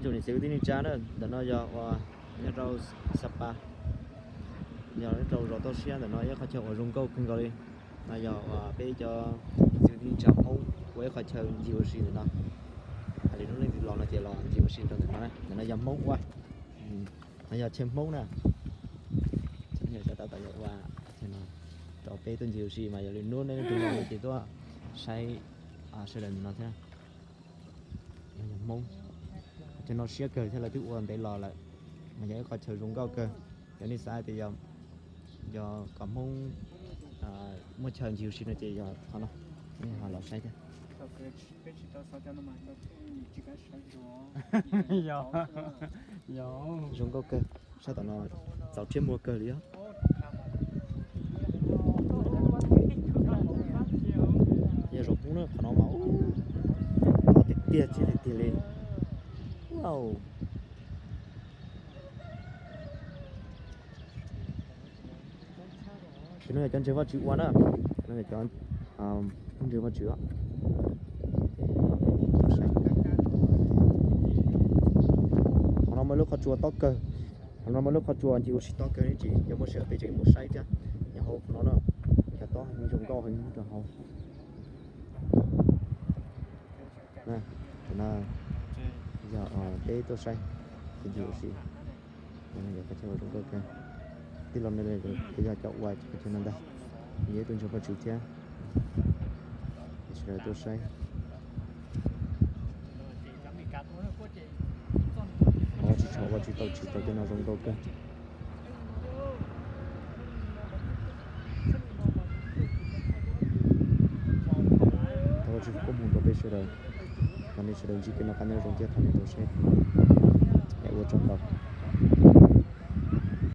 Ib tsoom niam txiv kwv tij neej tsa na, ntawm no yog uas nyob rau Sapa, yog nyob rau zos toj siab ntawm no ib qhov chaw uas zoo nkauj kawg nkaus li. No yog uas peb cov niam txiv kwv tij neej tsa Hmoob ua ib qhov chaw ncig ua si ntawm no. Hais li hnub leej twg los no ces los ncig ua si rau ntawm no na. Ntawm no yog Hmoob ua, no yog chaw Hmoob na. Yog cov tab tom ua, rau peb tuaj ncig ua si mas yog li hnub leej twg los no ces tuaj saib sawv daws ntawm no thiab. No yog Hmoob, qhov chaw no siab kawg thiab lawv twb ua ntev los lawm, mas yog ib qhov chaw zoo nkauj kawg. Yog nej xav tias yog kom Hmoob muaj chaw ncig ua si no ces yog qhov no, nej ho los saib thiab. Zoo nkauj kawg, sab tom no txaus thiab muag kawg li os. Yog zoo Hmoob na qhov no mas, o, tiag tiag tsis tiag tiag li. Tsis no yog cov ntseeg Vajtswv ua na, no yog cov ntseeg Vajtswv. Qhov no muaj lub qhov tsua tob kawg, qhov no muaj lub qhov tsua ncig ua si tob kawg, nej tsis yog muaj sij hawm peb tseem mus saib thiab. Nyob hauv qhov no na, cov tob heev, zoo nkauj heev rau hauv. Yog peb tuaj saib, ncig ua si. Yog qhov chaw zoo nkauj kawg. Tij laug no yog cov ua qhov chaw no ntag, yog ib tug ntseeg Vajtswv thiab. Sawv daws tuaj saib. Ua tsis tshua, ua tsis tau, tsis tau tej no zoo nkauj kawg. Thov Vajtswv foom koob hmoov rau peb sawv daws, kom nej sawv daws ntsib kev noj qab nyob zoo thiab thov nej tuaj saib qhov no. Es ua tsaug ntau.